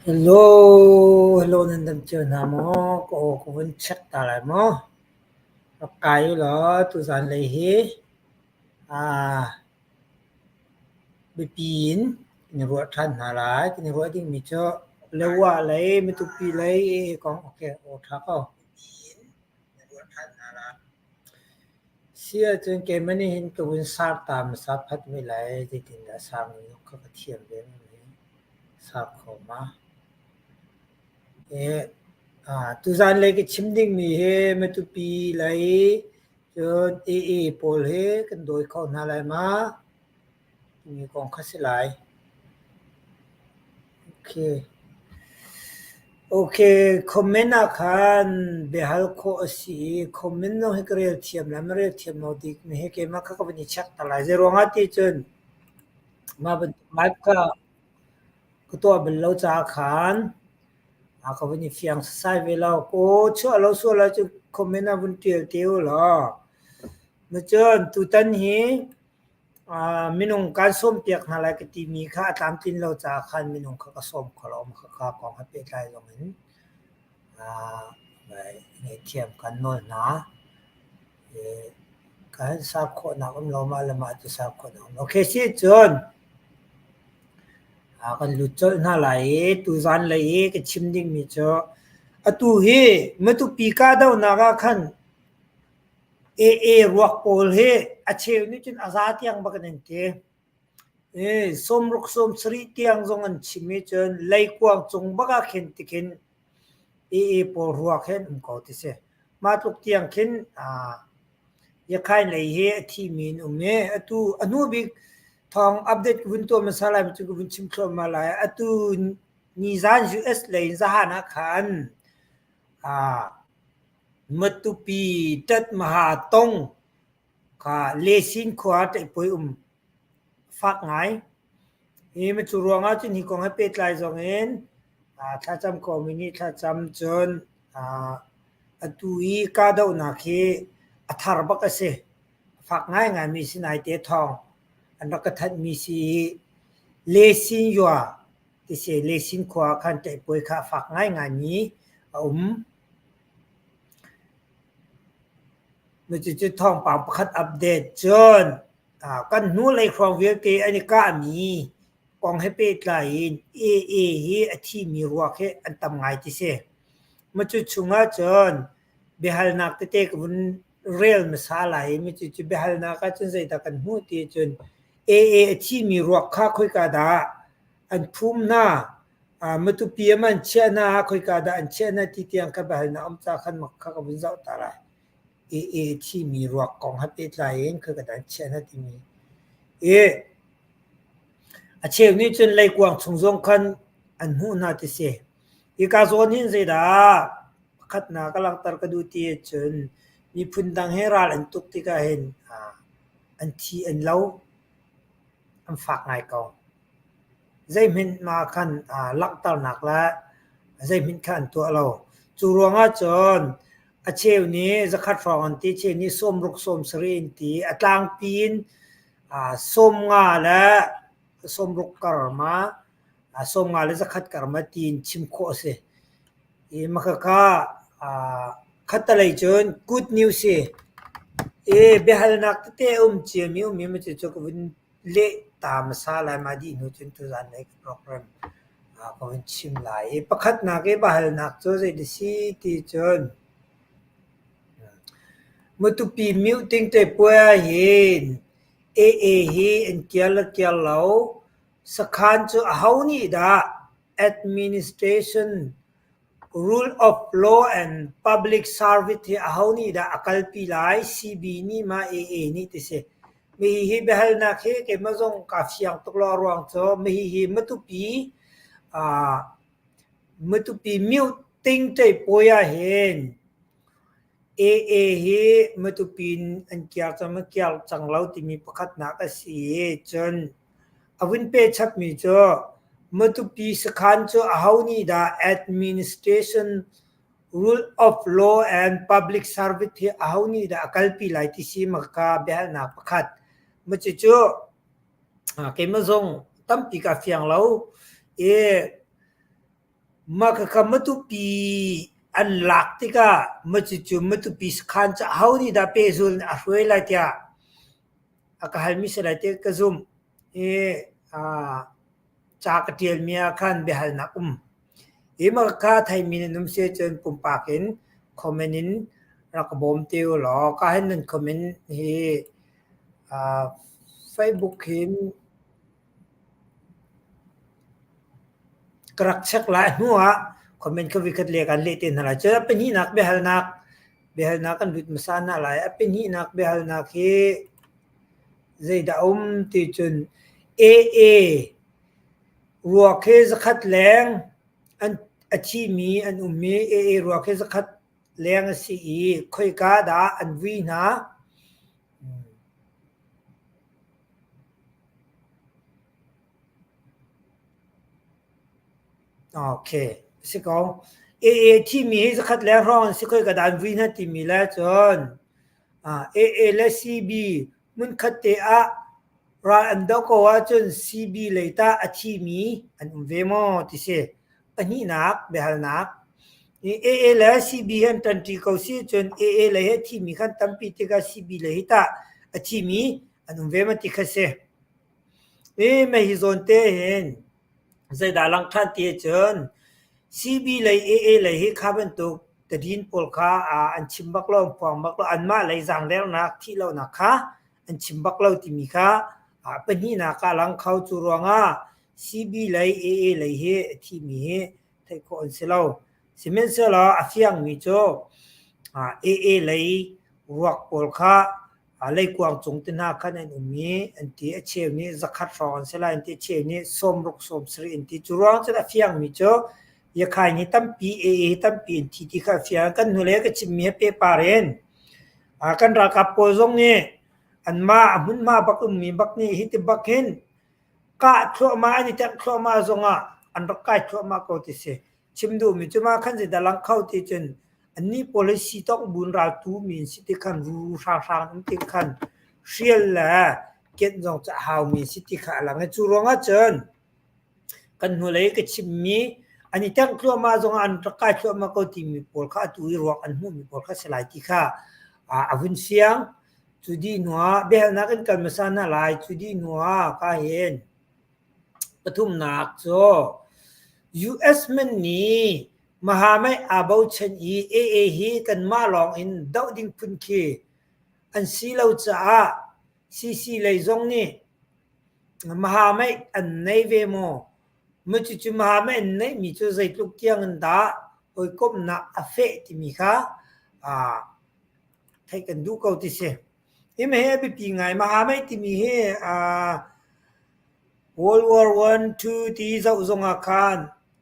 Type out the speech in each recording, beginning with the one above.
Hello, hello nan dam cio hna maw? Ka aw ka vun check ta lai maw? Rak kai u law tuzanlei hi aa biapi in kan i ruah ṭhan hna lai. Kan i ruah dingmi cu Lewa lei, Matupi lei kong okay, aw ṭha ko. Si ahcun keimah nih hin ka vun sar ta hmasa phat ve lai. Zeitindah sar ning zong kha ka thiam ve ma sar kho ma. Tuzaan lei ka chim dingmi hi Matupi lei cun AA pawl hi kan dawi kho hna lai ma timi kong kha si lai. Okay. Okay, comment ah khan biahal khawh a si i comment zong hi ka rel thiam lai, ma rel thiam lo dik mi hi keimah kha ka van i check ta lai. Zeiruang ah ti cun mah bantuk live kha ka tuah bal lo caah khan a ka vun i fiang sasai ve lo. Kaw chuah lo sual ahcun comment ah vun ṭial te u law. Cun tutan hi minung kaan sawmpiak hna lai ka timi kha a tlamtlin lo caah khan minung kha ka sawm kho lo. Khakha kong he pehtlai zong in ngaihthiam kan nawl hna. Kan ser khawhnak um lo mah le mah cu ser khawhnak um lo. Okay, si cun kan lut colh hna lai i tuzaan lei i ka chim dingmi cu atu hi Matupi kahdohnak ah khan AA ruak pawl hi a cheu nih cun a za tiang bak in an ti. Sawmruk sawmsarih tiang zong an chim i cun leikuang cung bak ah khin tikhin AA pawl ruak hi an um ko ti si. Mah tluk tiang khin Yakhain lei hi a thimi an um i atu a hnu bik thawng update ka vun tuah hmasa lai cu ka vun chim thluahmah lai. Atu nizan US lei in zahan ah khan Matupi Tat Maha Tong kha Lesin khua ṭaihpuai um fak ngai. Hi cu ruangah cun hi kong he pehtlai zong in thlacam komi nih thlacam cun atu i kahdohnak hi a thar bak a si. A fak ngaingaimi si naite thawng an rak ka thanhmi si i Lesin yua ti si. Lesin khua ah khan ṭaihpuai kha a fak ngaingaimi a um. Cucu thawngpang pakhat update cun kan hnulei hrawng vialte an i kahmi kong he pehtlai in AA hi a thimi ruak hi an tam ngai ti si. Macu chungah cun biahalnak tete ka vun rel hmasa lai i cucu biahalnak ahcun zeidah kan hmuh ti cun AA a thimi ruak kha khoika dah an phum hna, Matupi ah an chiah hna, khoika dah an chiah hna ti tiang kha biahalnak um ca khan mak kha ka vun zoh ta lai. AA thimi ruak kong he pehtlai in khoika dah an chiah hna timi. I a cheu nih cun leikuang chung zong khan an hmuh hna ti si. Hika zawn hin zeidah pakhatnak ka langhter ka duh ti ahcun miphun dang he ral an tuk tikah hin an thi an lo, an fak ngai ko. Zeihmanh mah khan langhternak le zeihmanh kha an tuah lo. Cu ruangah cun a cheu nih zakhat hrawng an ti, cheu nih sawmruk sawmsarih an ti. A tlangpi in 50 le 60 kar ma 50 le zakhat kar ma tiin chim khawh a si. I makhakha khattalei cun good news si. I biahalnak tete a um ciami um i cucu ka vun leh ta hmasa lai mah dih hnu cun tuzaan lei ka program ka vun chim lai. I pakhatnak i biahalnak cu zei si ti cun Matupi mioting te puai ahhin AA hi an kial le kial lo. Sakhan cu aho nih dah administration rule of law and public service hi aho nih dah a kalpi lai? CB nih ma AA nih ti si. Hihi biahalnak hi keimah zong kaa fiang tuk lo a ruang cu hihi Matupi Matupi mioting te puai ahhin AA hi Matupi in an kiar cang maw kiar cang lo timi pakhatnak a si i cun a vun pehchapmi cu Matupi sakhan cu aho nih dah administration rule of law and public service hi aho nih dah a kalpi lai ti si maka biahalnak pakhat. Cucu keimah zong tampi kaa fiang lo i. Mah khakha Matupi an lak tikah cucu Matupi sakhan cu aho nih dah pehzul in a hruai lai tiah a ka halmi si lai tiah ka zumh. I ca ka ṭialmi ah khan biahalnak um. Hi mah khakha a theimi nan um si ahcun pumpak in comment in rak ka bawm te u law ka hin nan comment hi Facebook hin Ka rak check lai. Hnu ah comment kha voikhat le kan leh te hna lai. Cun a pahnihnak biahalnak, biahalnak kan lut hmasa hna lai. A pahnihnak biahalnak hi zeidah a um ti cun AA ruak hi zakhat leng an a thimi an um i AA ruak hi zakhat leng a si i khoika dah an vui hna? Okay, a si ko. AA thimi hi zakhat leng hrawng an si khoi ka dan vui hna timi le cun AA le CB hmunkhat te ah ral an doh ko ahcun CB lei tah a thimi an um ve maw ti si. Pahnihnak biahalnak. AA le CB hi an ṭanṭi ko si cun AA lei hi a thimi khan tampi tikah CB lei hi tah a thimi an um ve maw ti kha si. Hi mei hi zawn te hin zeidah lang ṭhan ti ahcun CB lei AA lei hi kha bantuk tadin pawl kha an chim bak lo, an phuang bak lo, anmah lei zaangdernak, thihlohnak kha an chim bak lo timi kha pahnihnak ah a lang kho. Cu ruangah CB lei AA lei hi a thimi hi theih khawh an si lo. Sihmanhsehlaw a fiangmi cu AA lei ruak pawl kha leikuang cung te hna khan an um i an ti. A cheu nih zakhat hrawng an si lai an ti. A cheu nih sawmruk sawmsarih an ti. Cu ruang cun a fiangmi cu Yakhain hi tampi AA hi tampi an thi ti kha a fiang. Kan hnulei ka chimmi hi pehpar in kan ralkap pawl zong nih anmah a hmunhma bak ummi bak nih hiti bak hin kah thluahmah an i tengh thluahmah zongah an rak kai thluahmah ko ti si. Chim duhmi cu mah khan zeidah lang kho ti cun annih pawl hi sitawk buin raltu mi an si ti khan ruru hranghrang um ti khan hrial le kianh zong cu a haumi an si ti kha a lang i cu ruangah cun kan hnulei ka chimmi an i tengh thluahmah zongah an rak kai thluahmah ko timi pawl kha atu i ruak an hmuhmi pawl kha si lai ti kha a vun fiang. Cu dih hnuah biahalnak in kal hmasa hna lai. Cu dih hnuah ka hin Pathumnak cu US man nih Mahamai aa bochan i AA hi kanmah lawng in doh ding phun khi an si lo caah CC lei zong nih Mahamai an nei ve maw? Cucu Mahamai an neihmi cu zeitluk tiang in dah hawikomhnak a feh timi kha theih kan duh ko ti si. Hi mei hi a biapi ngai. Mahamai timi hi World War I, II ti zoh zongah khan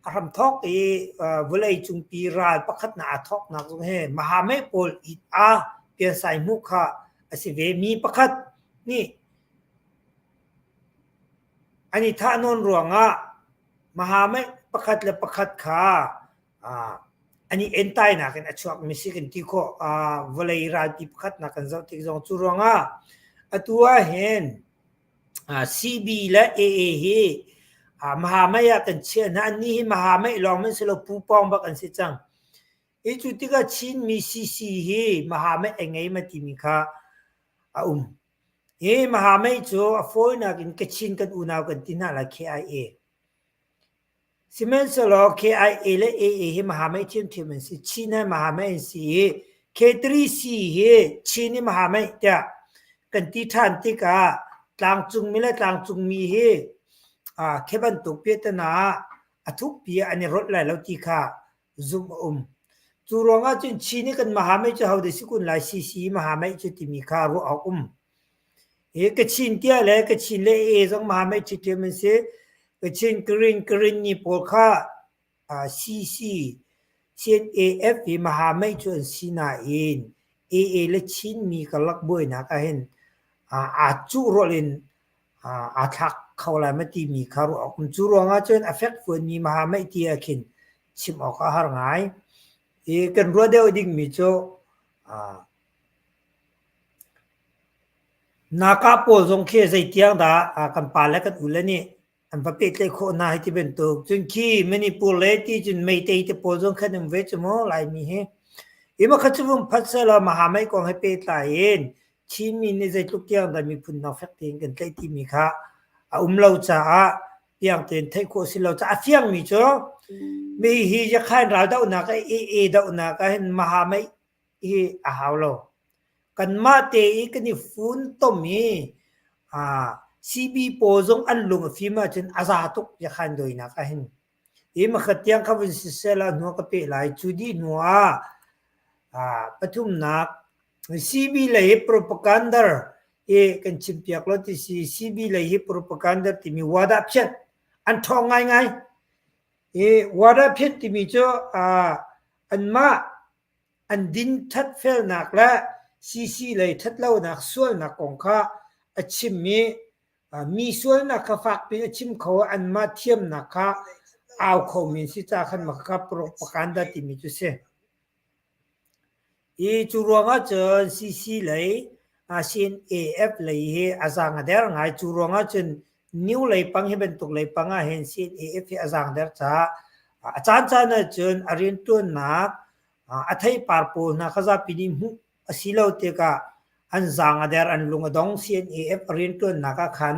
a hramthawk i vawlei cungpi ral pakhatnak aa thawknak zong hi Mahamai pawl it a piansai hmuh kha a si ve. Mi pakhat nih an i thahnawn ruangah Mahamai pakhat le pakhat kha an i entainak in a chuakmi si kan ti khawh. Vawlei ralpi pakhatnak kan zoh tik zong cu ruangah atu ah hin CB le AA hi Mahamai ah kan chiah hna. Annih hi Mahamai lawng an si lo, pupawng bak an si cang. Hi cu tikah Chinmi CC hi Mahamai a ngei ma timi kha a um. Hi Mahamai cu a fawinak in Kachin kan unau kan ti hna lai KIA. Sihmanhsehlaw KIA le AA hi Mahamai ṭhiamṭhiam an si. Chin hi Mahamai an si i K3C hi Chin i Mahamai tiah kan ti ṭhan tikah tlangcungmi le tlangcungmi hi khi bantuk piahtana ah a thukpi ah an i rolh lai lo ti kha zumh a um. Cu ruangah cun Chin i kan Mahamai cu hodah si kun lai CC i Mahamai cu timi kha ruah awk um. Hi Kachin tiah le Kachin le AA zong Mahamai ṭhiṭhiam an si. Kachin, Karen, Karenni pawl kha CC, CNAF hi Mahamai cu an si nain AA le Chinmi karlak buainak ahhin aa cuhrawlh in aa thlak kho lai ma timi kha ruah awk um. Cu ruangah cun a fekfuanmi Mahamai ti ah khin chim awk a har ngai. I kan ruah deuh dingmi cu Naka pawl zong khi zeitiang dah kan pa le kan ule nih An va pehtlaih khawh hna hei ti bantuk. Cun khi Manipur le ti cun Meitei te pawl zong khan um ve cu mu Laimi hi. Hi makhat cu vung phat sehlaw Mahamai kong he pehtlai in Chinmi nih zeitluk tiang dah miphun dang fek tein kan tlaih timi kha a um lo caah piang tein theih khawh si lo caah a fiangmi cu mi hi Yakhain raldohnak ah AA dohnak ah hin Mahamai hi a hau lo. Kanmah te i kan i funtom i CB pawl zong an lung a fim ahcun a za tuk Yakhain dawinak ah hin. Hi makhat tiang kha vun siseh law hnu ka peh lai. Cu dih hnu ah pathumnak CB lei hi propaganda hi kan chimpiak lo ti si. CB lei hi propaganda timi wadah phiat an ṭhawng ngaingai. Hi wadah phiat timi cu anmah an din ṭhatfelnak le CC lei ṭhatlonak sualnak kong kha a chim i mi sualnak kha fakpi a chim kho i anmah thiamnak kha au khomi an si caah khan mah kha propaganda timi cu si. Hi cu ruangah cun CC lei CNAF lei hi a zaang a der ngai. Cu ruangah cun new lei pang hi bantuk lei pang ah hin CNAF hi a zaang der caah a caancaan ahcun a rianṭuannak a theipar pawl hna kha zapi nih hmuh a si lo tikah an zaang a der, an lung a dong. CNAF a rianṭuannak ah khan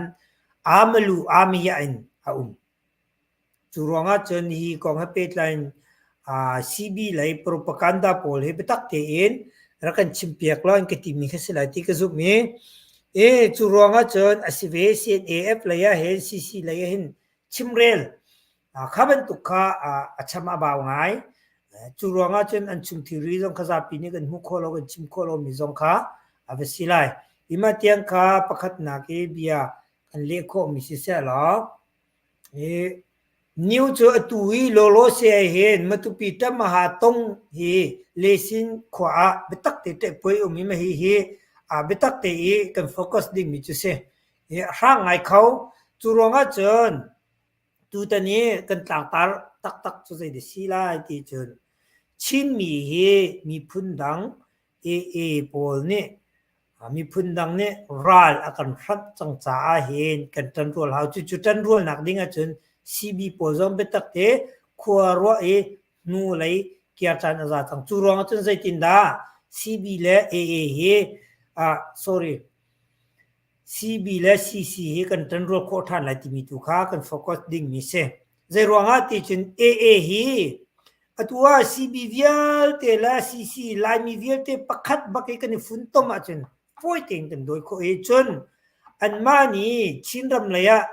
aa malu aa miah in a um. Cu ruangah cun hi kong he pehtlai in CB lei propaganda pawl hi biatak tein rak kan chimpiak law an ka timi kha si lai ti ka zumh i, i cu ruangah cun a si ve CNAF lei ah hin CC lei ah hin chimrel kha bantuk kha a cham a bau ngai. Cu ruangah cun an chung thilri zong kha zapi nih kan hmuh khawh lo kan chim khawh lomi zong kha a va si lai. Hi mah tiang kha pakhatnak i bia kan leh khawhmi siseh law Niu cu atu i lawlawse ahhin Matupi Tamaha tong hi Lesin khua ah biatak te ṭehpuai um i mah hihi biatak te i kan focus dingmi cu si. A hrang ngai kho. Cu ruangah cun tutan i kan tlangtar taktak cu zei dah si lai ti cun Chinmi hi miphun dang AA pawl nih Miphun dang nih ral a kan hranh cang caah hin kan ṭanrual hau. Cucu ṭanrualnak ding ahcun CB pawl zong biatak te khua ruah i hnulei kiar caan a za cang. Cu ruang ahcun zeitindah CB le AA hi ah sorry CB le CC hi kan ṭanrual khawh ṭhan lai timi tu kha kan focus dingmi si. Zeiruang ah ti cun AA hi atu ah CB vialte le CC Laimi vialte pakhat bak i kan i funtom ahcun fawi tein kan dawi khawh i cun anmah nih Chinram lei ah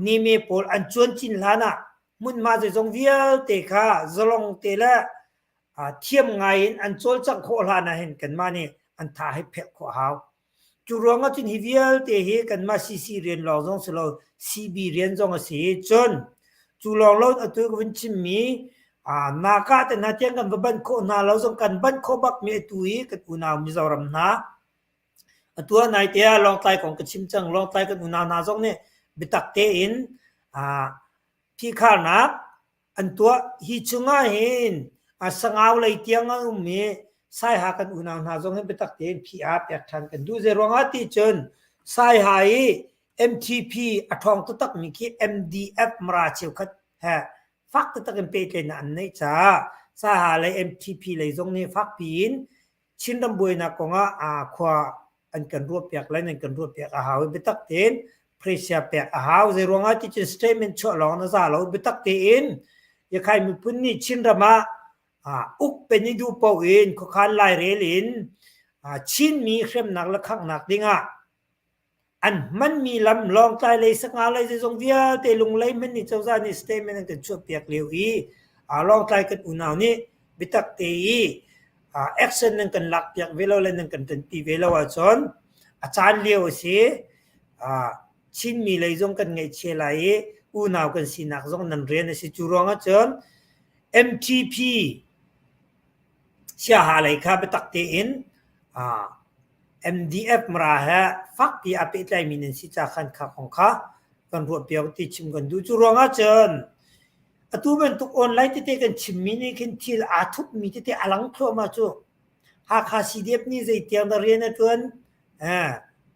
nime pawl an cuancin hlan ah hmunhma zeizong vialte kha zalong te le thiam ngai in an cawlcangh khawh hlan ah hin kanmah nih an tha hi phelh khawh a hau. Cu ruangah cun hi vialte hi kanmah CC rian lawng zong si lo CB rian zong a si. Cun cu lawng lo atu ka vun chimmi naka te hna tiang kan va banh khawh hna lo zong kan banh khawh bakmi atu hi kan unau Mizoram hna atu ah naite ah Lawngtlai kong ka chim cang. Lawngtlai kan unau hna zong nih biatak tein phihkharnak an tuah. Hi chungah hin Sangau lei tiang a um i Saiha kan unau hna zong hi biatak tein phiah pek ṭhan kan duh. Zeiruangah ti cun Saiha i MTP a ṭhawng taktakmi khi MDF Mara cheukhat he fak taktak in pehtlaihnak an neih caah Saiha lei MTP lei zong nih fakpi in Chinram buainak kongah khua an kan ruahpiak le nan kan ruahpiak a hau i biatak tein pressure pek a hau. Zeiruangah ti cun statement chuah lawng na za lo. Biatak tein Yakhai miphun nih Chinram ah uk pen i duh paoh in khuakhan lairel in Chinmi hremnak le khanghnak dingah An hmanmi lam Lawngtlai lei Sangau lei zeizong vialte Lunglei hmanh nih cozah nih statement an kan chuahpiak lio i Lawngtlai kan unau nih biatak te i action nan kan lakpiak ve lo le nan kan ṭanpi ve lo ahcun a caan lio a si. Chinmi lei zong kan ngaihchia lai i unau kan sinak zong nan rian a si. Cu ruangah cun MTP Siaha lei kha biatak tein MDF Mara he fakpi aa pehtlaimi nan si ca khan kha kong kha kan ruahpiak ti chim kan duh. Cu ruangah cun atu bantuk online tete kan chimmi nih khin thil aa thupmi tete a lang thluahmah cu. Hakha CDF nih zeitiang dah rian a ṭuan?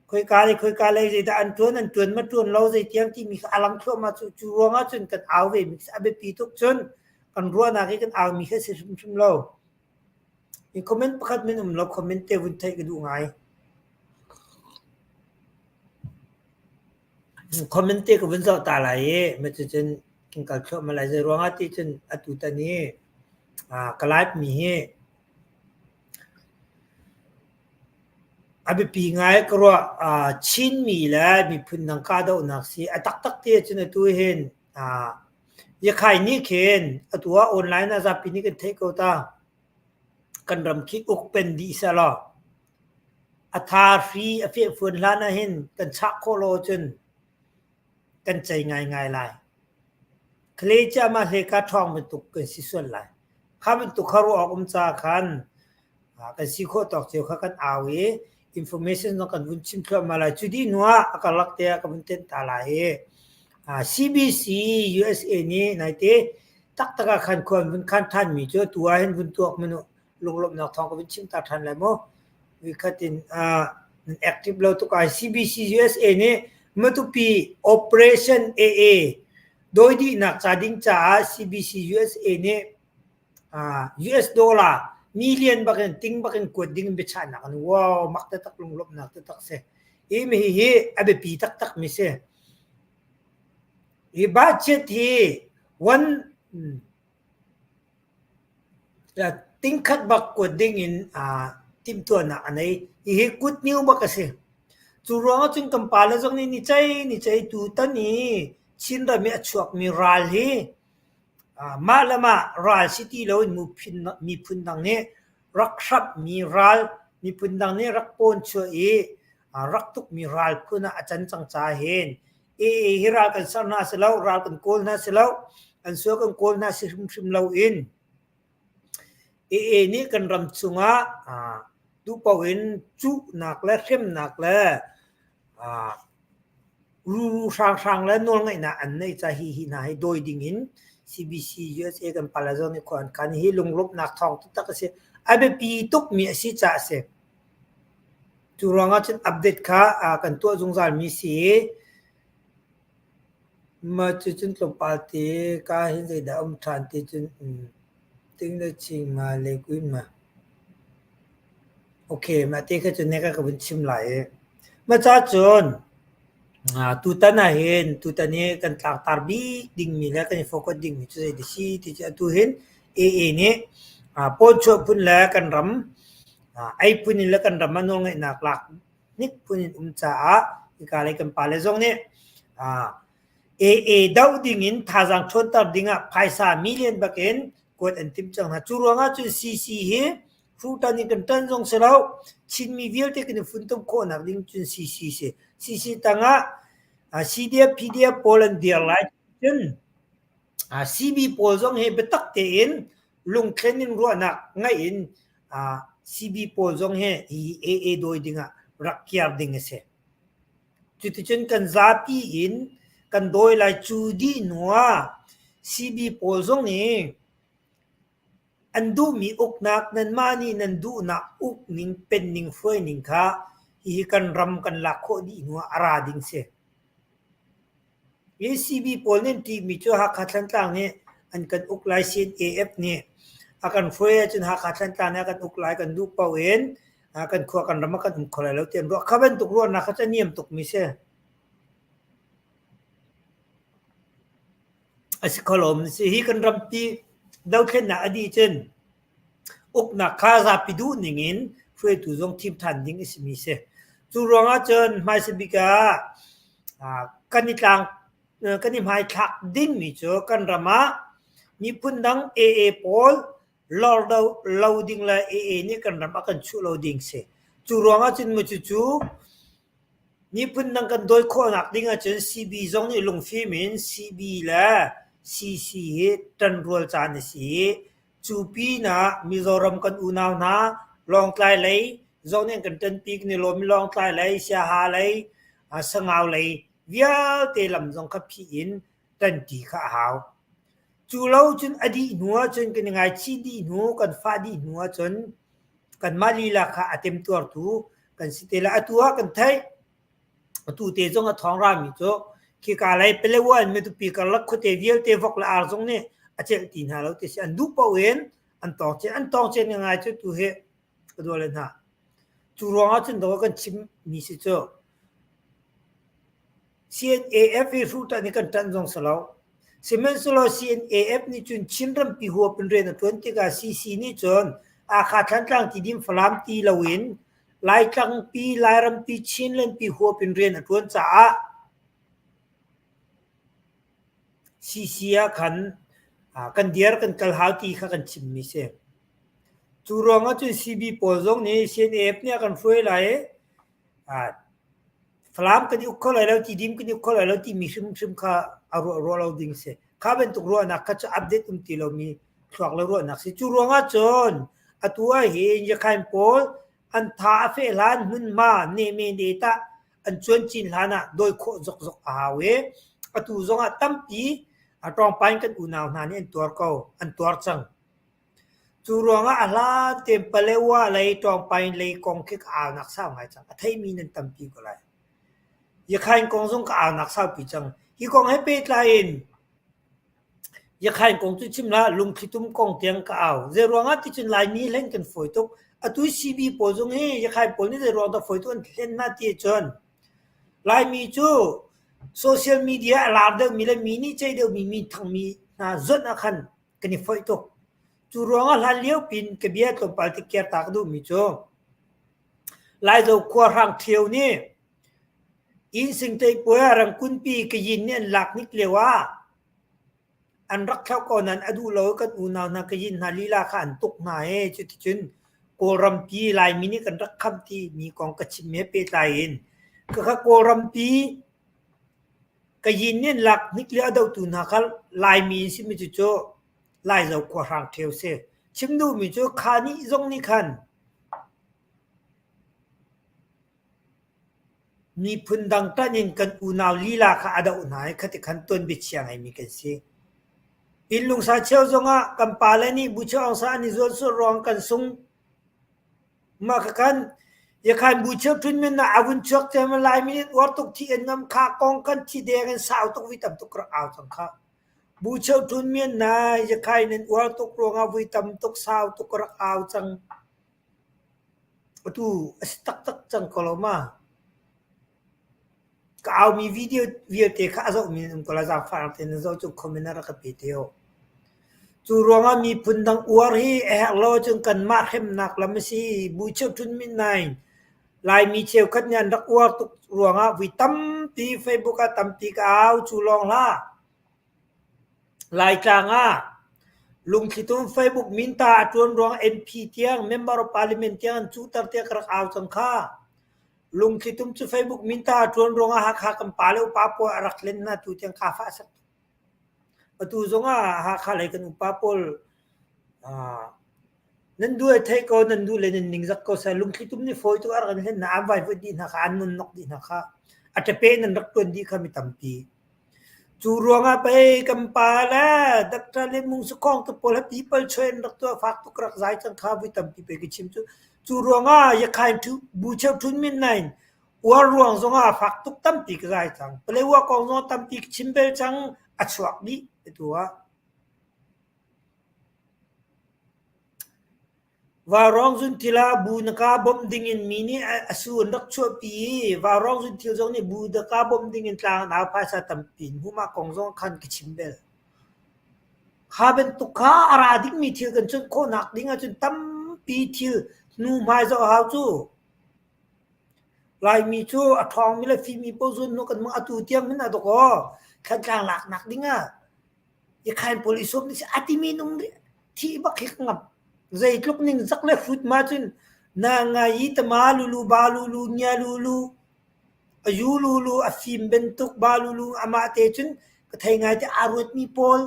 Khoika le khoika lei zeidah an ṭuan, an ṭuan ma ṭuan lo zeitiang timi kha a lang thluahmah cu. Cu ruangah cun kan au ve mi a biapi tuk cun kan ruahnak i kan aumi kha a si hrimhrim lo. Hi comment pakhat men um lo comment te vun theih ka duh ngai. Comment te ka vun zoh ta lai i cucun kan kal thluahmah lai. Zei ruangah ti cun atutan hi ka live mi hi a biapi ngai ka ruah. Chinmi le miphun dang kahdohnak si a taktak ti ahcun atu hin Yakhai nih khin atu ah online ah zapi nih kan theih ko ta. Kan ram khi ukpen dih sehlaw a tha hri a fehfuan hlan ahhin kan chah khawh lo ahcun kan cei ngaingai lai. Khalei ciahmah hleka ṭhawng bantuk kan si sual lai. Kha bantuk kha ruah awk um caah khan kan si khawh tawk cio kha kan au i information zong kan vun chim thluahmah lai. Cu dih hnu ah a karlak te ah ka vun tenh ta lai i CBC USA nih naite taktak ah khan khua an vun khan ṭhanmi cu atu ah hin vun tuak hmanh u lunglawmhnak thawng ka vun chim ta ṭhan lai mu. Vikhat in nan active lo tuk ai CBC USA nih Matupi Operation AA dawi dihnak ca ding caah CBC USA nih US dollar million bak in ting bak in kuat ding in biachahnak an wow mak taktak lunglawmhnak taktak si. Hi mi hi a biapi taktak mi si. Hi budget hi one Tingkhat bak kuat dingin timhtuahnak a nei. Hihi kutniu bak a si. Cu ruangah cun kan pale zong nih ni cei ni cei tutan i Chinram i a chuakmi ral hi mah le mah ral si ti loin miphun dang nih rak hramhmi ral, miphun dang nih rak pawnchuah i rak tukmi ral phun ah a can cang caah hin AA hi ral kan ser hna si lo, ral kan kawl hna si lo, an sual kan kawl hna si hrimhrim loin AA nih kan ram chungah duhpaoh in cuhnak le hremnak le ruru hranghrang le nawlngeihnak an neih caah hi hi hna hi dawi dingin CBC USA kan pale zong nih khua an khan hi lunglawmhnak thawng taktak a si. A biapi tukmi a si caah a si. Cu ruangah cun update kha kan tuah zungzalmi si i mah cucun tlawmpal te ka hin zeidah a um ṭhan ti cun ting le ching ma le kuin ma. Okay, mah te kha cun neka ka vun chim lai i. Mah ca cun tutan ahhin tutan hi kan tlangtar bik dingmi le kan i focus dingmi cu zei dah si ti cu atu hin AA nih pawnchuah phun le kan ram Ei phun in le kan ram ah nawlngeihnak lak hnik phun in um caah hika lei kan pale zong nih AA doh ding in thazaang ṭhawnter ding ah phaisa million bak in kuat an timh cang hna. Cu ruangah cun CC hi hruhtan in kan ṭan zong si lo, Chinmi vialte kan i funtom khawhnak ding cun CC si. CC tangah CDF, PDF pawl an dir lai cun CB pawl zong hi biatak tein lungthlen in ruahnak ngaih in CB pawl zong hi hi AA dawi dingah rak kiar ding a si. Cuticun kan zapi in kan dawi lai cu dih hnu ah CB pawl zong nih an duhmi uknak nanmah nih nan duhnak ukning penning hruaining kha hihi kan ram kan lak khawh dih hnu ah a ra ding si. ACB pawl nih an ṭihmi cu Hakha Thantlang nih an kan uk lai CNAF nih a kan hruai ahcun Hakha Thantlang nih a kan uk lai kan duh paoh in kan khua kan ram ah kan um kho lai lo ti an ruah. Kha bantuk ruahnak kha cu a niam tukmi si. A si kho lomi si. Hi kan rampi dothlennak a dih cun Uknak kha zapi duhning in hruaitu zong thim ṭhan ding a simi si. Cu ruangah cun hmaisa bik ah kan i tlang kan i hmaithlak dingmi cu kan ram ah miphun dang AA pawl lor lo ding le AA nih kan ram a kan chuh lo ding si. Cu ruangah cun mu cucu miphun dang kan dawi khawhnak ding ahcun CB zong nih lungfim in CB le CC hi ṭanrual caan a si i Cu pinah Mizoram kan unau hna Lawngtlai lei zong nih an kan ṭanpi kan i lawm i Lawngtlai lei, Siaha lei, Sangau lei vialte lam zong kha phih in ṭanṭi kha a hau. Cu lo cun a dih hnu ahcun kan i ngaichih dih hnu, kan fah dih hnu ahcun kanmah lila kha a temtuartu kan si te lai. Atu ah kan theih. Atu te zong a thawng rami cu khika lei Palewa in Matupi karlak khuate vialte vok le ar zong nih a celh ti hna lo ti si. An duh paoh in an tawng cin. An tawng cin ngai cu tu hi ka dua le hna. Cu ruangah cun dawh kan chimmi si cu CNAF hi hruhṭanh hi kan ṭanh zong si lo. Sihmanhsehlaw CNAF nih cun Chin rampi huap in rian a ṭuan tikah CC nih cun Hakha Thantlang Tidim Falam ti loin Laitlangpi, Lairampi, Chinlandpi huap in rian a ṭuan caah CC ah khan kan dir kan kal hau ti kha kan chimmi si. Cu ruangah cun CB pawl zong nih CNAF nih a kan hruai lai i Falam kan i uk kho lai lo, Tidim kan i uk kho lai lo timi hrimhrim kha a ruah ruah lo ding si. Kha bantuk ruahnak kha cu update um ti lomi thluak le ruahnak si. Cu ruangah cun atu ah hin Yakhain pawl an tha a feh hlan hmunhma nehme ne tah an cuan cin hlan ah dawi khawh zokzok a hau i atu zongah tampi a ṭawngpain kan unau hna nih an tuar ko, an tuar cang. Cu ruangah a hlan tein Palewa lei ṭawngpain lei kong khi ka aunak sau ngai cang. A theimi nan tampi ko lai. Yakhain kong zong ka aunak saupi cang. Hi kong he pehtlai in Yakhain kong cu chim hlah, lungthlitum kong tiang ka au. Zeiruangah ti cun Laimi hlen kan fawi tuk. Atu CB pawl zong hi Yakhain pawl nih zeiruang dah fawi tuk an hlen hna ti ahcun Laimi cu social media a lar deuhmi le mi nih ceih deuhmi minthangmi hna zonh ah khan kan i foih tuk. Cu ruangah hlan lio pin ka bia tlawmpal te kiar ta ka duhmi cu Laizo khua hrang ṭhio nih inn singte puai ah rangkunpi kayin nih an lak hnik lio ah an rak thlauh ko nain a duh lo i kan unau hna kayin hna lila kha an tuk hna i cuticun Kawlrampi Laimi nih kan rak khamh timi kong ka chimmi he pehtlai in khakha Kawlrampi Kayin nih an lak hnik le a dohtu hna kha Laimi an simi cucu Laizo khua hrang ṭheo si. Chim duhmi cu kha nih zong nih khan miphun dang ṭanh in kan unau lila kha a doh hna i khati khan tuanbia chia ngeimi kan si. Pinlungsa cheu zongah kan pale nih Bucheu Aung San an i zuan sual ruang kan sung. Mah khakhan Yakhan Bucheu ṭunmen ah a vun chuak cem Laimi nih uar tuk thi an ngam kha kong kan thi deng in sau tuk vi tam tuk rak au cang kha. Bucheu ṭunmen na Yakhai nan uar tuk ruangah vui tam tuk sau tuk rak au cang. Atu a si taktak cang ko lo ma? Ka aumi video vialte kha a zohmi nan um ko lai. Zaangfahnak tein nan zoh cu comment ah rak ka pe te u. Cu ruangah miphun dang uar hi a herh lo ahcun kanmah hremnak lam a si. Bu cheuchun min-nain Laimi cheukhat nih an rak uar tuk ruangah vui tampi Facebook ah tampi ka au. Cu lawng hlah. Laitlang ah lungthlitum Facebook minta a ṭuan ruang MP tiang Member of Parliament tiang an cuhter tiah ka rak au cang kha. Lungthlitum cu Facebook minta a ṭuan ruangah Hakha kan pa le upa pawl a rak len hna tu tiang kaa fah sak tuk. Atu zongah Hakha lei kan upa pawl nan duh ai theih ko, nan duh le nan ningzak ko seh. Lungthlitum nih fawi tuk a rak in hlen hna, an vaivuanh dih hna kha, an nonnok dih hna kha. A ṭape in an rak ṭuan dih kha mi tampi. Cu ruangah pei kan pa le Doctor le Mung Sakhong te pawl he people chuai an rak tuah fak tuk rak zai cang kha vui tampi pei ka chim cu. Cu ruangah Yakhain Bu Cheu Htun Min Nain uar ruang zongah fak tuk tampi ka zai cang. Palewa kong zong tampi ka chim bel cang a chuak dih atu ah. Vaurawng zunthil ah bu na ka bawmh dingin mi nih a su an rak chuahpi i vaurawng zunthil zong nih bu na ka bawmh dingin tlang an au phaisa tampi in hmu mah kong zong khan ka chim bel. Kha bantuk kha a ra dingmi thil kan chawnh khawhnak ding ahcun tampi thil hnu hmai zoh a hau cu. Laimi cu a ṭhawngmi le fimi paoh zun hnu kan hmang atu tiang hmanh ah dawkaw Thantlang laknak dingah Yakhain pawl i sawm ding si a timi nung thih bak hi ka ngamh. Zeitluk ning zak le hrut ma cun na ngai i tama lulu ba lulu nya lulu a yu lulu a fim bantuk ba lulu amah te cun ka thei ngai te aa ruatmi pawl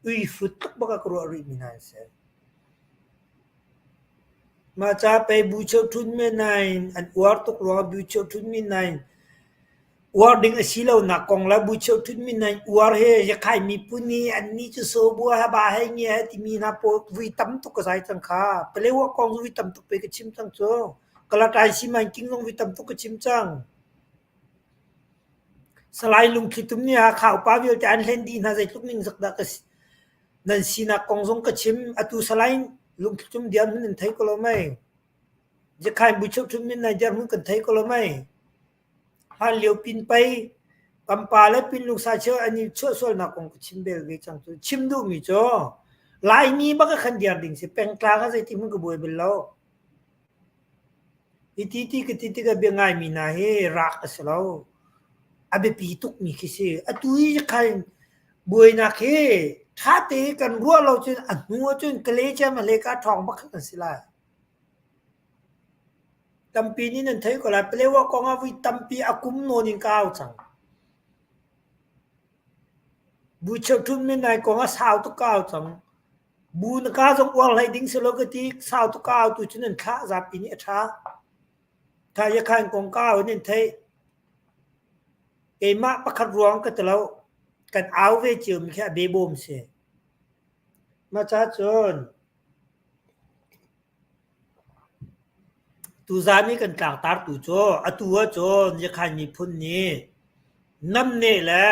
ui hrut tuk bak ah ka ruah rih mi hna an si. Mah ca pei bu cheu ṭhun men nain an uar tuk ruangah bu cheu ṭhun mi nain Uar ding a si lonak kong le bucheu ṭhutmi nan uar hi Yakhai miphun hi annih cu sawbua he ba he ngia he timi hna pawl vui tam tuk ka zai cang kha. Palewa kong vui tam tuk pei ka chim cang cu. Kalatai simanking zong vui tam tuk ka chim cang. Salai Lungthli Tum nih Hakha upa vialte an hlen dih hna zeitluk ningzak dah ka si. Nan sinak kong zong ka chim. Atu Salai Lungthli Tum dirhmun nan thei ko lo mei? Zakhain Buchoh Ṭhum min nai dirhmun kan thei ko lo mei? Hlanlio pin pei kan pa le pinlung sacheu an i chuahsualnak kong ka chim bel ve cang cu. Chim duhmi cu Laimi bak ah khan dir ding si. Pengtlang ah zeitik hmanh ka buai bal lo. Hiti ti ka ti tikah bia ngaimi hna hi rak a si lo. A biapi tukmi khi si. Atu i khan buainak hi ṭha tein kan ruah lo cun a hnu ahcun Kalay hleka ṭhawng bak kan si lai. Tampi nih nan theih ko lai. Palewa kong ah voi tampi a kum nawn in ka au cang. Bu cheuthum minai kong ah sau tuk ka au cang. Bu na ka zong uar hlei ding si lo ka ti. Sau tuk ka au tu cu nan thlah zapi nih a ṭha. Tha yakhan kong ka au nan theih. Keimah pakhat ruang ka ti lo. Kan au ve cio mi khi a behbawm si. Mah ca cun Tuzaan i kan tlangtartu cu atu ahcun Yakhain miphun nih namneh le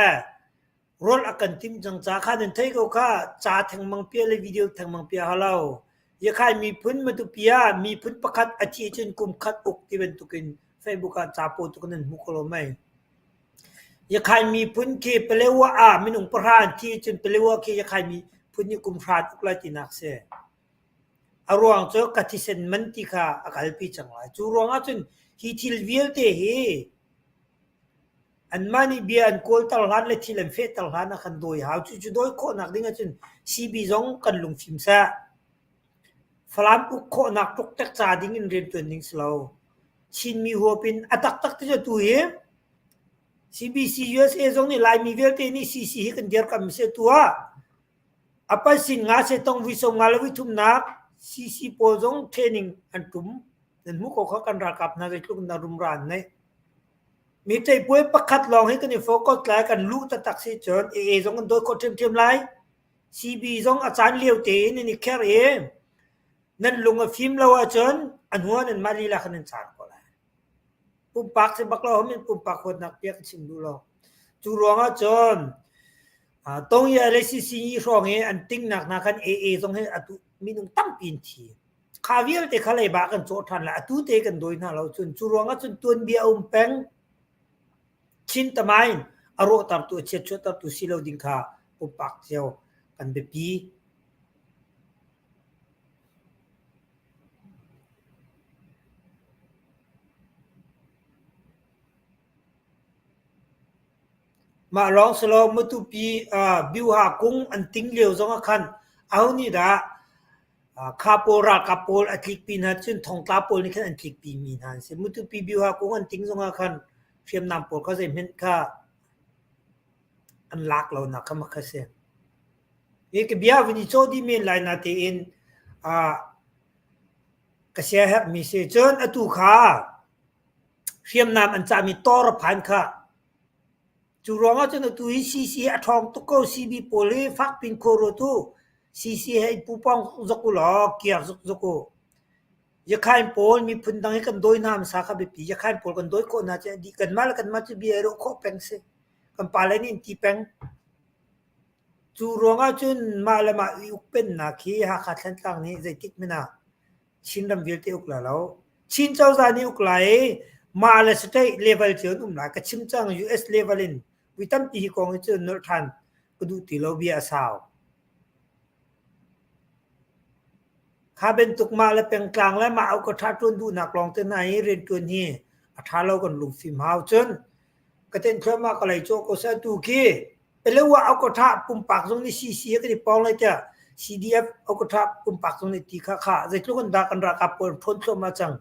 rawl a kan timh cang ca kha nan theih ko khah. Ca thengmang piah le video thengmang piah hau lo. Yakhain miphun Matupi ah miphun pakhat a thih cun kum khat uk ti bantukin Facebook ah ca pawl tuk nan hmu ko lo mei. Yakhain miphun khi Palewa ah minung pahra an thih cun Palewa khi Yakhain miphun nih kum hra an uk lai tinak si. A ruang cu ka thisen man ti kha a kalpi cang lai. Cu ruangah cun hi thil vialte hi anmah nih bia an kawlter hlan le thil an fehter hlan ah khan dawi hau. Cucu dawi khawhnak ding ahcun CB zong kan lungfim seh. Falam uk khawhnak ṭukṭek ca ding in rianṭuan ding si lo. Chinmi huap in a taktak ti cu atu hi CBC USA zong nih Laimi vialte nih CC hi kan dirkamh si atu ah A palsin nga setong vui 50 le vui thumnak CC pawl zong training an tum. Nan hmuh ko kha kan ralkap hna zeitluk in dah rumra an neih. Mi ṭeipuai pakhat lawng hi kan i focus lai kan luh taktak si cun AA zong kan dawi khawh ṭhiamṭhiam lai. CB zong a caan lio tein nan i kher i nan lung a fim lo ahcun a hnu ah nanmah lila khan nan car ko lai. Pumpak si bak lo min pumpak huatnak bia ka chim duh lo. Cu ruangah cun Tongya le CCE hrawng i an tingnak hna khan AA zong hi atu minung tampi in thi. Kha vialte kha leiba kan cawh ṭhan lai. Atu te kan dawi hna lo cun cu ruangah cun tuanbia a um peng. Chin tamain a rawhtertu a chiatchuahtertu si lo ding kha pumpak cio kan biapi. Mah lawng si lo Matupi Byuha kung an ting lio zongah khan aho nih dah kha pawl ralkap pawl a tlikpi hna cun thongtla pawl nih khan an tlikpi mi hna an si. Matupi Byuha kung an ting zongah khan hriamnam pawl kha zeihmanh kha an lak lonak kha mak a si. Hi ka bia vun i cawh dih men lai natein ka siaherhmi si. Cun atu kha hriamnam an cahmi tor a phan kha. Cu ruangah cun atu hi CC a ṭhawng tuk ko. CB pawl hi fak pin khaw ruat u. CC he i pupawng zukzuk u law kiar zukzuk u. Yakhain pawl miphun dang hi kan dawi hna hmasa kha biapi. Yakhain pawl kan dawi khawh hna cu dih. Kanmah le kanmah cu bia i ruah khawh peng si. Kan pale nih an ti peng. Cu ruangah cun mah le mah i ukpennak hi Hakha Thlantlang nih zeitik hmanh ah Chinram vialte uk lai lo. Chin cozah nih uk lai i mah le state level cio an um lai. Ka chim cang US level in vui tampi hi kong hi cu nolh ṭhan ka duh ti lo bia a sau. Kha bantuk mah le pengtlang le mah ka ṭha ṭuan duhnak lawng te hna hi rianṭuan hi a ṭha lo kan lungfim hau. Cun ka tenh thluahmah ka lei cawh ko seh atu khi Palewa Okotha pumpak zong nih CC he kan i pawng lai tiah CDF Okotha pumpak zong nih ti kha kha zeitluk in dah kan ralkap pawl ṭhawn thluahmah cang.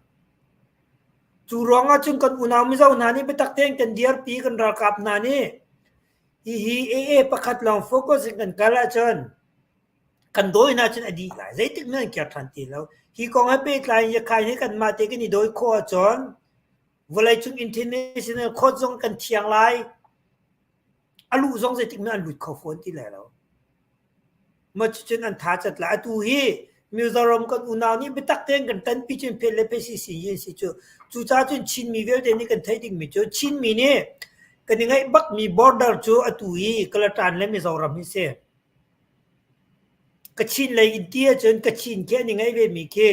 Cu ruangah cun kan unau Mizo hna nih biatak tein kan dirpi kan ralkap hna nih hihi AA pakhat lawng focus in kan kal ahcun kan dawi hna cun a dih lai. Zeitik hmanh an kir ṭhan ti lo. Hi kong he pehtlai in Yakhai hi kanmah te kan i dawi khawh ahcun vawleicung international court zong kan thiang lai. A luh zong zeitik hmanh an lut kho fawn ti lai lo. Mah cucun an tha cat lai. Atu hi Mizoram kan unau nih biatak tein kan ṭanpi cun phet le phet si si an si cu. Cucaah cun Chinmi vialte nih kan theih dingmi cu Chinmi nih Kan i ngaih bakmi border cu atu hi Kalatan le Mizoram hi si. Kachin lei in ti ahcun Kachin khi an i ngaih vemi khi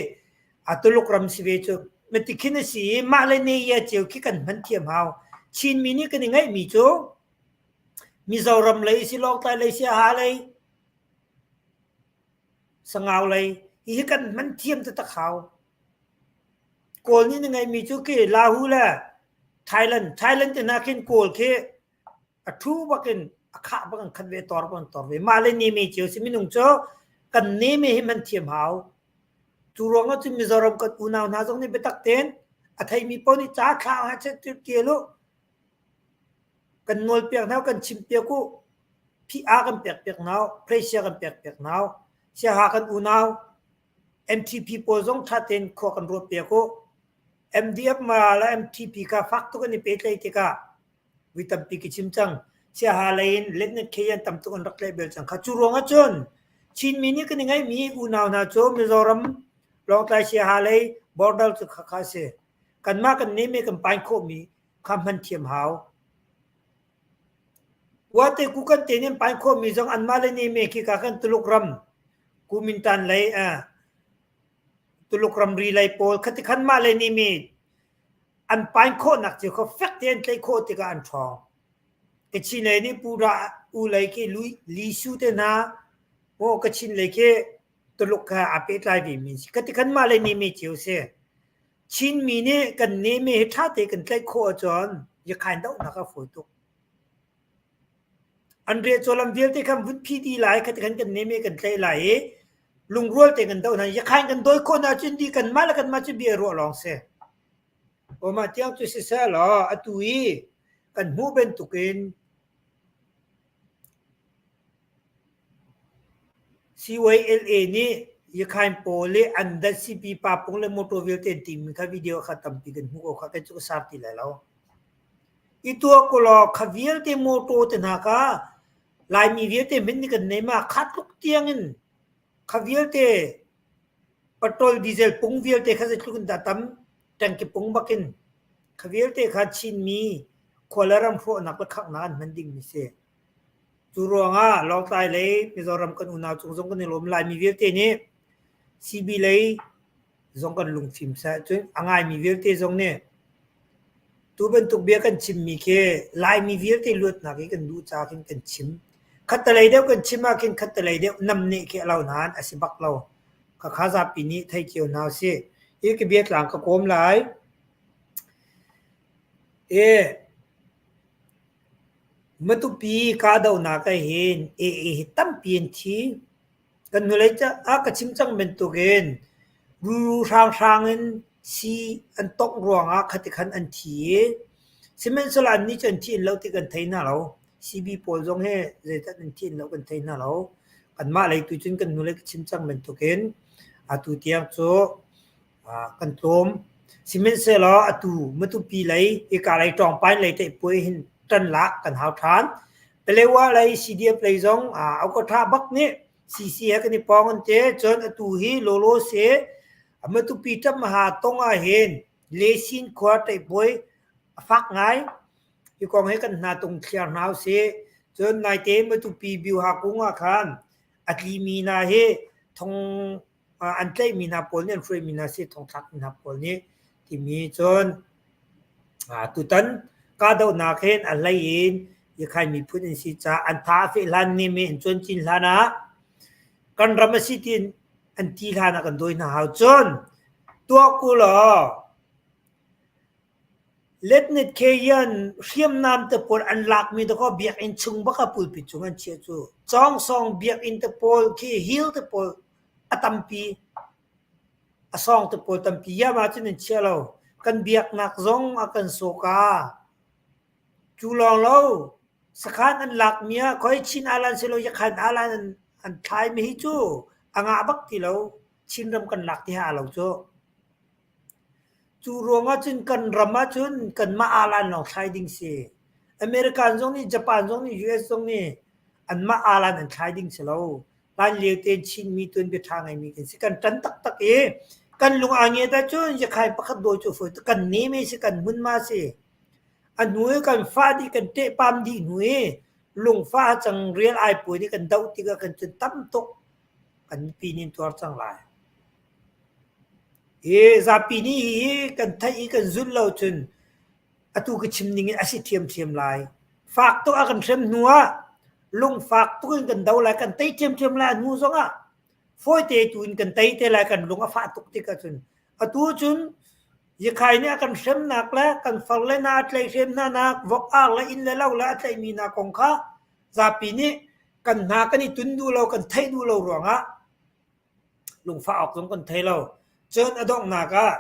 a Tuluk ram si ve cu. Mati khin a si i mah le ne ia cio khi kan hman thiam hau. Chinmi nih kan i ngaihmi cu Mizoram lei si, Lawngtlai lei si, Hakha lei, Sangau lei, hihi kan hman thiam taktak hau. Kawl nih na ngeihmi cu khi Lahu le Thailand, Thailand te hna khin Kawl khi a ṭhu bakin a khah bak an khat ve, tor bak an tor ve. Mah le neme cio si minung cu kan neme hi hman thiam hau. Cu ruangah cun Mizoram kan unau hna zong nih biatak tein a theimi paoh nih ca thla ah tial u. Kan nawlpiak hna, kan chimpiak u. Phiah kan pekpiak hna, Pressure kan pekpiak hna. Siaha kan unau MTP pawl zong ṭha tein khua kan ruahpiak u. MDF Mara le MTP kha fak tuk an i pehtlaih tikah vui tampi ka chim cang. Siaha lei in Letnet Khayan tam tuk an rak tlaih bel cang kha. Cu ruangah cun Chinmi nih kan i ngeihmi unau hna cu Mizoram Lawngtlai Siaha lei border cu khakha a si. Kanmah kan neme kan pain khawhmi kha hman thiam hau. Uate kukan te nih an pain khawhmi zong anmah le neme khi ka kan Tuluk ram Kumintan lei Tuluk ramri lei pawl khati khan mah le nih mi an pain khawhnak cio kha fek tein tlaih khawh tikah an ṭhawng. Kachin lei nih Pura u lei khi Li Su te hna maw Kachin lei khi Tuluk kha aa pehtlai ve mi an si. Khati khan mah le nih mi cio si. Chinmi nih kan neme hi ṭha tein kan tlaih khawh ahcun Yakhain dohnak a fawi tuk. An riahcaw lam vialte khan vun phi dih lai, khati khan kan neme kan tlaih lai i lungrual tein kan doh hna. Yakhain kan dawi khawh hna ahcun di kanmah le kanmah cu bia ruah lawng si. Aw mah tiang cu siseh law atu i kan hmuh bantukin CYLA nih Yakhain pawl i an dat sipi papung le motor vialte an timi kha video kha tampi kan hmuh ko kha kei cu ka sar ti lai lo. I tuah ko law kha vialte motor te hna kha Laimi vialte hmanh nih kan nei ma kha tluk tiang in kha vialte petrol diesel pung vialte kha zeitluk in dah tam tangki pung bakin kha vialte kha Chinmi khua le ram hrawhnak le khanghnak an hman dingmi si. Cu ruangah Lawngtlai lei Mizoram kan unau cung zong kan i lawm. Laimi vialte nih CB lei zong kan lungfim seh. Cun a ngaimi vialte zong nih tu bantuk bia kan chimmi khi Laimi vialte luatnak i kan duh caah khin kan chim. Khattelei deuh kan chim ah khin khattelei deuh namneh khi a lo nain a si bak lo. Khakha zapi nih thei cio hna usih. Hi ka biatlang ka kawm lai. E Matupi kahdohnak ah hin AA hi tampi an thi. Kan hnulei ah ka chim cang bantukin ruru hranghrang in sii an tongh ruangah khati khan an thi i sihmanhsehlaw annih cu an thi in lo ti kan thei hna lo. CB pawl zong hi zeidah an thi in lo kan thei hna lo. Kanmah lei tu cun kan hnulei ka chim cang bantukin atu tiang cu kan tlawm. Sihmanhsehlaw atu Matupi lei hika lei Ṭawngpain lei teihpuai hin ṭan lak kan hau ṭhan. Palewa lei CDF lei zong Aukaṭha bak nih CC he kan i pawng an ti. Cun atu hi lawlaw si Matupi ṭamha tong ah hin Lesin khua teihpuai a fak ngai. Hi kong hi kan hna tung thliar hna usih. Cun naite Matupi Biuha kung ah khan a tlimi hna hi thong an tlaihmi hna pawl nih an hruaimi hna si thongthlakmi hna pawl nih timi cun tutan kahdohnak hin a hlei in Yakhai miphun an si caah an tha a feh hlan ni mi an cuan cin hlan ah kan ram a si tiin an ti hlan ah kan dawi hna hau cun tuah ku law Letnet Khayan hriamnam te pawl an lakmi dakaw biakinn chung bak ah pulpit cung an chiah cu. Cawngsawng biakinn te pawl khi hill te pawl a tampi. A sawng te pawl tampi yam ahcun an chia lo. Kan biaknak zong a kan sawka. Cu lawng lo, sakhan an lakmi ah khoi Chin Alan silo Yakhan Alan an, an thlaimi hi cu a ngah bak ti lo. Chinram kan lak ti ha lo cu. Cu ruangah cun kan ram ahcun kanmah aalan lawng thlai ding si. American zong nih, Japan zong nih, US zong nih anmah aalan an thlai ding si lo. Hlan lio tein Chinmi tuanbia ṭha ngeimi kan si. Kan ṭan taktak i kan lung aa ngiat ahcun Yakhai pakhat dawi cu fawi tuk. Kan neme si, kan hmunhma si. A hnu i kan fah dih kan ṭehpam dih hnu i lungfah cang rial ai puai nih kan doh tikah kan cun tam tuk kan mipi nih an tuar cang lai. Hi zapi nih hi kan theih i kan zulh lo cun atu ka chim ning in a si ṭhiamṭhiam lai. Fak tuk a kan hrem hnu ah lungfak tuk in kan do lai, kan tei ṭhiamṭhiam lai a hnu zong ah fawite tu in kan tei te lai kan lung a fah tuk tik ahcun atu cun Yikhai nih a kan hremnak le kan far le hna a tlaihhrem hna nak vok ar le inn le lo le a tlaihmi hna kong kha zapi nih kan hna kan i tun duh lo kan theih duh lo ruangah lungfah awk zong kan thei lo. Cun a donghnak ah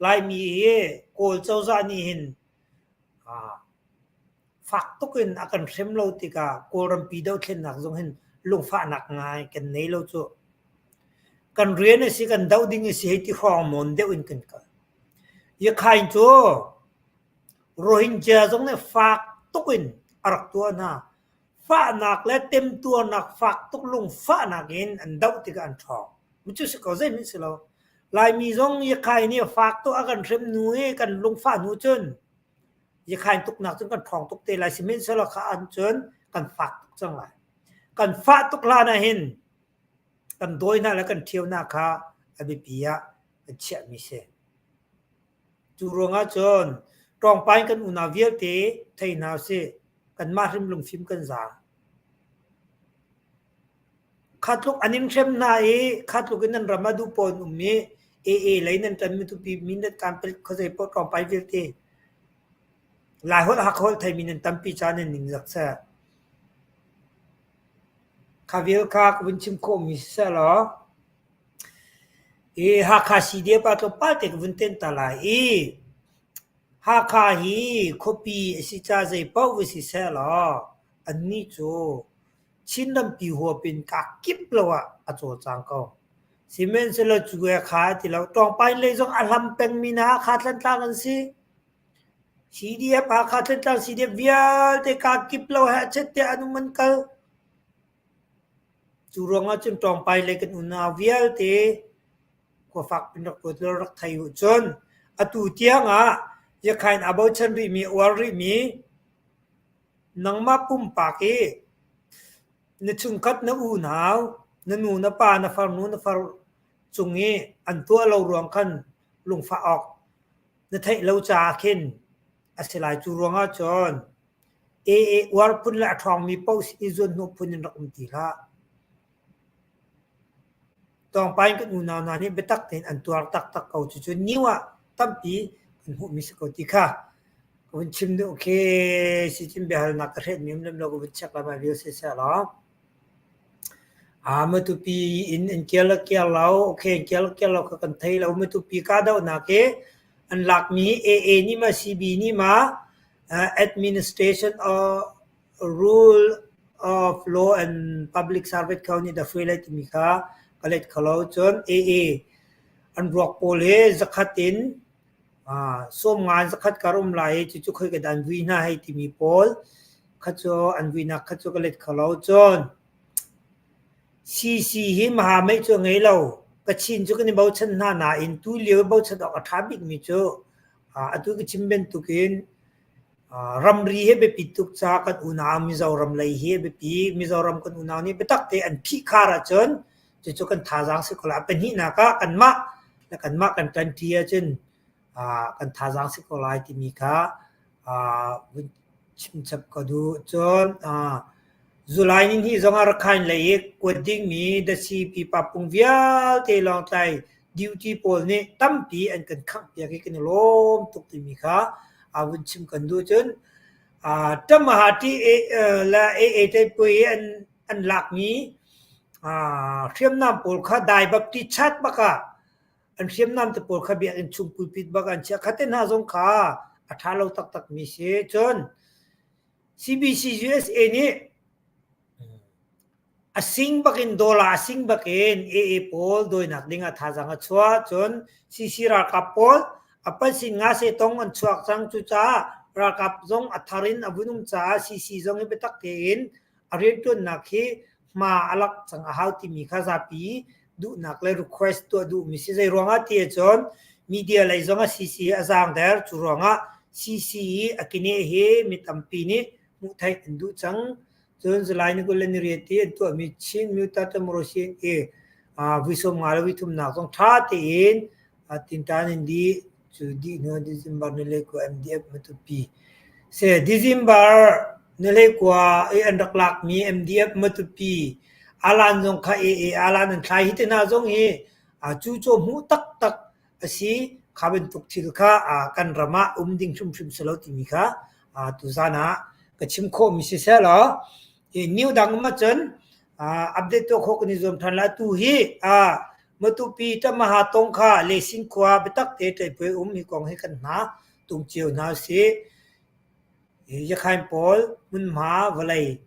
Laimi hi Kawl cozah nih hin fak tuk in a kan hrem lo tikah Kawlrampi dothlennak zong hin lungfahnak ngai kan nei lo cu. Kan rian a si, kan doh ding a si hei ti hrawng nawn deuh in kan kal. Yakhain cu Rohingya zong nih fak tuk in a rak tuah hna. Fahnak le temtuarnak fak tuk lungfahnak in an doh tikah an ṭhawng. Cu si ko zeihmanh si lo. Laimi zong Yakhai nih fak tuk a kan hrem hnu i kan lungfah hnu cun Yakhain tuknak cun kan ṭhawng tuk te lai. Sihmanhsehlaw kha an cun kan fak tuk cang lai. Kan fah tuk hlan ah hin kan dawi hna le kan ṭhio hna kha a biapi ah kan chiahmi si. Cu ruangah cun ṭawngpa in kan unau vialte thei hna usih. Kanmah hrim lungfim kan za. Kha tluk an in hrem hna i kha tluk in nan ram ah duh paoh in um i AA lei nan ṭan mi tupi min nan kaan pel khuazei paoh ṭawngpai vialte Laiholh Hakha holh theimi nan tampi caah nan ningzak seh. Kha vial kha ka vun chim khawhmi siseh law hi Hakha CDF ah tlawmpal te ka vun tenh ta lai i Hakha hi khuapi a si ca zeipaoh va si seh law annih cu Chin rampi huap in kaa kip lo ah a cawlcang ko. Sihmanhsehlaw cu he kha a ti lo. Ṭawngpain lei zong a hlam pengmi hna Hakha Thantlang an si. CDF Hakha Thantlang CDF vialte kaa kip lo he a chet tiah an um an kal. Cu ruangah cun ṭawngpai lei kan unau vialte khua fak pin rak ruat law rak thei u. Cun atu tiangah Yakhain aa bochan rihmi, a uar rihmi nangmah pumpak i na chungkhat na unau, na nu na pa, na farnu na far cung i an tuah lo ruang khan lungfah awk na theih lo caah khin a si lai. Cu ruangah cun AA uar phun le a ṭhawngmi paoh sin i zuanhnawh phun in rak um ti hlah. Tawngpa in kan unau hna nih biatak tein an tuar taktak ko. Cucu new ah tampi kan hmuhmi si ko ti kha ka vun chim duh. Okay, si cun biahalnak ka hrehmi um lem lo ka vun check lai ma vial si seh law. Matupi in an kir le kir lo, okay, an kir le kir lo kha kan thei lo. Matupi kahdohnak hi an lakmi AA nih ma CB nih ma administration or rule of law and public service kho nih dah hruai lai timi kha ka let kho lo. Cun AA an ruak pawl hi zakhat in 50 in zakhat kar um lai i cucu khoi ka dah an vui hna hei timi pawl kha cu an vuinak kha cu ka let kho lo. Cun CC hi mahamei cu a ngei lo. Kachin cu kan i bochan hna nain tu lio i bochan awk a ṭha bikmi cu atu ka chim bantukin ramri hi biapi tuk caah kan unau Mizoram lei hi a biapi. Mizoram kan unau nih biatak tein an phihkhar ahcun cucu kan thazaang si ko lai. A pahnihnak ah kanmah le kanmah kan ṭanṭi ahcun kan thazaang si ko lai timi kha vun chimchap ka duh. Cun July ni hnih zong ah Rakhine lei i kuat dingmi datsi pipa pung vialte Lawngtlai duty pawl nih tampi an kan khanghpiak i kan i lawm tuk timi kha vun chim kan duh. Cun Tamahati le AA Taipui i an an lakmi hriamnam pawl kha dai bapti chat bak ah an hriamnam te pawl kha biakinn chung pulpit bak an chiah. Kha te hna zong kha a ṭha lo taktakmi si. Cun CBC USA nih a sing bakin dollar a sing bakin AA pawl dawinak ding ah thazaang a chuah. Cun CC ralkap pawl a pansin nga se tong an chuak cang. Cucaah ralkap zong a thar in a vun um caah CC zong hi biatak tein a rianṭuannak hi hma a lak cang a hau timi kha zapi duhnak le request tuah duhmi si. Zei ruangah ti ahcun media lei zong a CC a zaangder. Cu ruangah CC i a kine hi mi tampi nih hmuh theih an duh cang. Cun July ni 28 i an tuahmi Chin Myotta Tamaro CNA vui 50 le vui thumnak zong ṭha tein tinṭan in dih. Cu dih hnu December ni 29 MDF Matupi seh December ni 29 i an rak lakmi MDF Matupi alan zong kha AA alan an thlai. Hi te hna zong hi cu caw hmuh taktak a si. Kha bantuk thil kha kan ram ah um ding hrimhrim si lo timi kha tuzan ah ka chim khawhmi siseh law new dang um ahcun update tuah khawh kan i zuam ṭhan lai. Tu hi Matupi Tamaha tong kha Lesin khua biatak te ṭaipuai um hi kong hi kan hna tung cio hna usih. Yakhain pawl hmunhma vawlei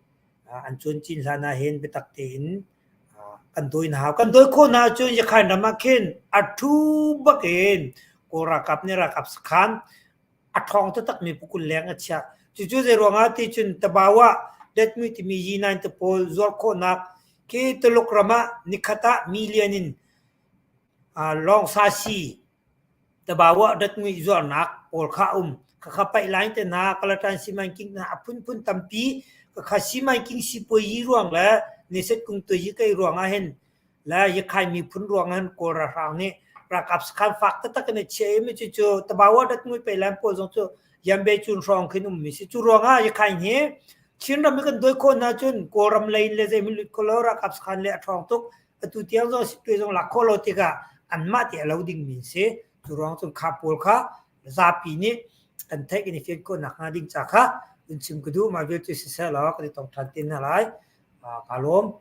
an cuan cin hlan ah hin biatak tein kan dawi hna hau. Kan dawi khawh hna ahcun Yakhain ram ah khin a ṭhu bak in Kawl ralkap nih ralkap sakhan a ṭhawng taktakmi pukul leng a chiah. Cucu zeiruang ah ti cun Tabawa letmui timi Yi-nine te pawl zuar khawhnak khi Tuluk ram ah nikhat ah million in lawng sasi Tabawa datmui zuarnak pawl kha a um. Khakha paih line te hna, Kalatan simanking hna a phunphun tampi khakha simanking sipuayi ruang le niset kung tuayi kai ruang ah hin le Yakhai miphun ruang ah hin Kawl ralhrang nih ralkap sakhan fak taktak in a chiah i mi cucu Tabawa datmui paih line pawl zong cu Yambe cun hrawng khin ummi si. Cu ruang ah Yakhai hi Chinram i kan dawi khawh hna cun Kawlram lei in le zeihmanh lut kho lo ralkap sakhan le a ṭhawng tuk. Atu tiang zong sittuai zong lak khawh lo tikah anmah ti a lo dingmi an si. Cu ruang cun kha pawl kha zapi nih kan theih kan i fian khawh nakhnga ding ca kha vun chim ka duh. Mah vialte siseh law kan i tong ṭhan te hna lai. Kaa lawm.